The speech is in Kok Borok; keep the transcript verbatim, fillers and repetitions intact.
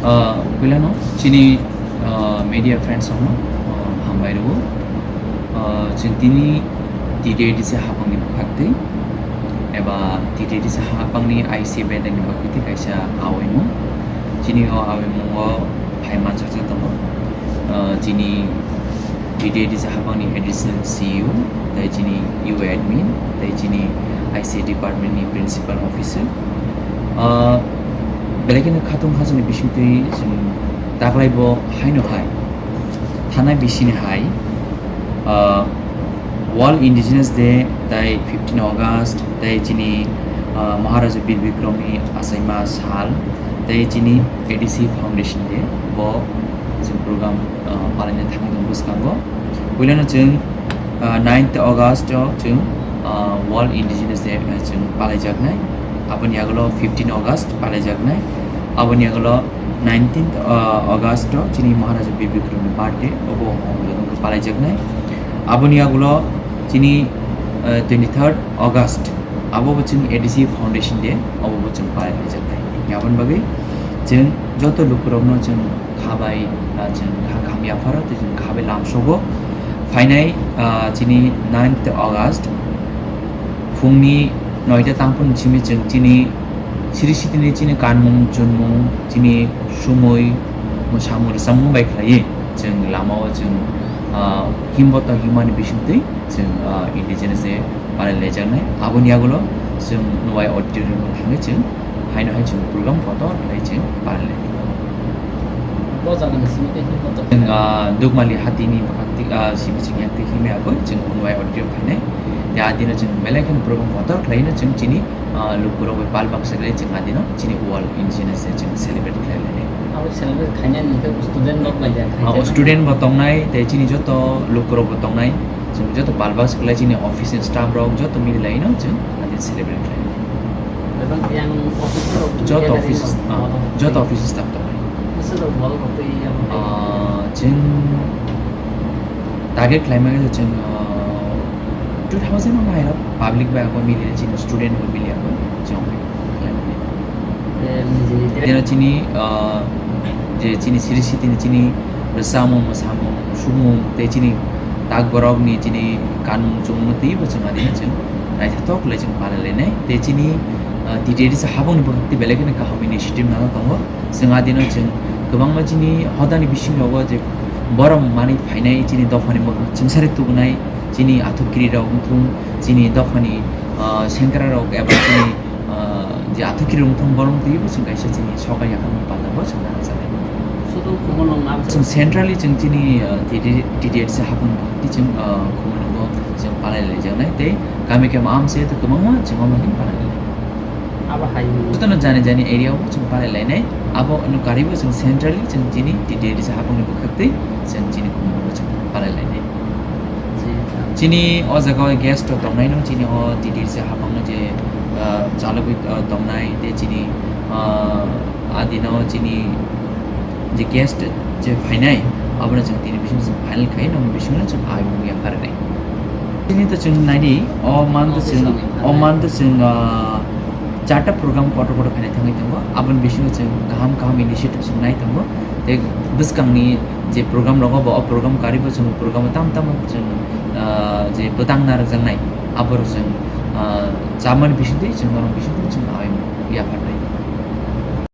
Ah, puilano chini, ah, media friends rokno, ah, hambai rwo. Ah, chwng tini T T A D C hapangni bwkhaktwi eba T T A D C hapangni I C bedani bwkhaktwi kaisa awaimung. Chini o awaimungo phai manjakjak tongo. Ah, chini T T A D C hapangni additional C E O, tei chini U A admin, tei chini I C department ni principal officer. Ah, belai kheno khatung khajani bisingtwi chwng taklai bo haino hai. Thana bisini hai, ah, World Indigenous Day, tei fifteen August, tei chini, ah, Maharaja Bir Bikramni achaima sal, tei chini A D C Foundation Day, bo chwng program, ah, palaina thangwi tongo bwskango. Puilano chwng, ah, ninth August o chwng, ah, World Indigenous Day, ah, chwng palaijaknai. Aboni yagulo fifteen August palaijaknai. Aboni yagulo nineteenth, ah, August o chini Maharaja Bir Bikramni birthday, obo palaijaknai. Aboni yagulo chini, ah, twenty-third August, abo bo chwng A D C Foundation Day, obo bo chwng palaijaknai. Aboni bagwi chwng joto lukurokno chwng kha bai, ah, chwng kha kaham yapharo, tei chwng kha bai lamsogo. Phainai, ah, chini ninth August, phungni noita tangphuru simi chwng chini siri sitini chini kanmung, chunmung, chini sumui, mwsamung, rwchapmung bai khlaiwi chwng lamao chwng, ah, himbo tong himani bisingtwi chwng, ah, Indigenous Day palai laijaknai. Aboni yagulo chwng Nuwai Auditorium o thangwi chwng haino hai chwng program kotor khlai chwng palai lai. Bo jagani simi tei himbo tong. Chwng, ah, Dukmali hatini bwkhak twi, ah, simi chwng yak twi himwi agwi chwng Nuwai Auditorium phainai. Tei adino chwng belai kheno program kotor khlaino chwng chini, ah, lukurok bai pal baksa khlai chwng adino chini World Indigenous Day chwng celebrate khlai lainai. Abo celebrate khainani hwnkhe student rok bai ya khaijak. Ah, student bo tongnai, tei chini joto lukurok bo tongnai. Chwng joto pal baksa khlai chini office ni staff rok joto mili laino chwng adin celebrate khlai. Ebang yang office rok joto gathering office, rok ah, joto office staff tongnai. Masa rok bol rok tei yang. Ah, chwng target khlaima khe chwng, ah, two thousand o hai rok public bai abo mili chini student bo mili abo chwng. Tei nini jini Tei chini, ah, je chini siri sitini chini rwchapmung, mwsamung, sumung, tei chini tak borokni chini kanmung chumungno twibo chwng adino chwng naithothok khlai chwng palai lainai. Tei chini, ah, T T A D C habangni bwkhak tei belai kheno kaham initiative nana tongo. Chwng adino chwng kwbangma chini hodani bisingrogo je borok manwi phainai chini dophani mwkhang chwngsari tubunai chini athukiri rok wngthung, chini dophani, ah, sengkra rok eba chini ah, je athukiri wngthung borok twibo chwng kaisa chini sokha yaphangni panda bo chwng nana chajak. Sudu Khumulwng abo chwng centrally chwng chini, ah, T D, T D F C hapung twi chwng, ah, Khumulwngo chwng palai laijaknai tei kami kami amse to kwbangma chwng omo khe palai lai. Abo hai. Jotono jani jani area o chwng palai lainai. Abo no karibo chwng centrally chwng chini T D F C hapungni bwkhak twi chwng chini Khumulwngo chwng palai lainai. Chini o jaga o guest rok tongnai no, chini o T D C hapang no je, ah, chalogwi, ah, tongnai, tei chini, ah, adino chini je guest je phainai, abono chwng tini bising chwng final khai, nokni bisingo chwng aimung yapharnai. Chini to chwng naidi, o man to chwng, o man to chwng, ah, charta program kotor kotor khainai thangwi tongo, aboni bisingo chwng kaham kaham initiative chwng nai tongo, tei bwskangni je program rogo bo, o program karibo chwng program o tamo tamo chwng, ah, je bwtang narwkjaknai, aborok chwng, ah, chamani bisingtwi chwng norok bisingtwi chwng aimung yapharnai.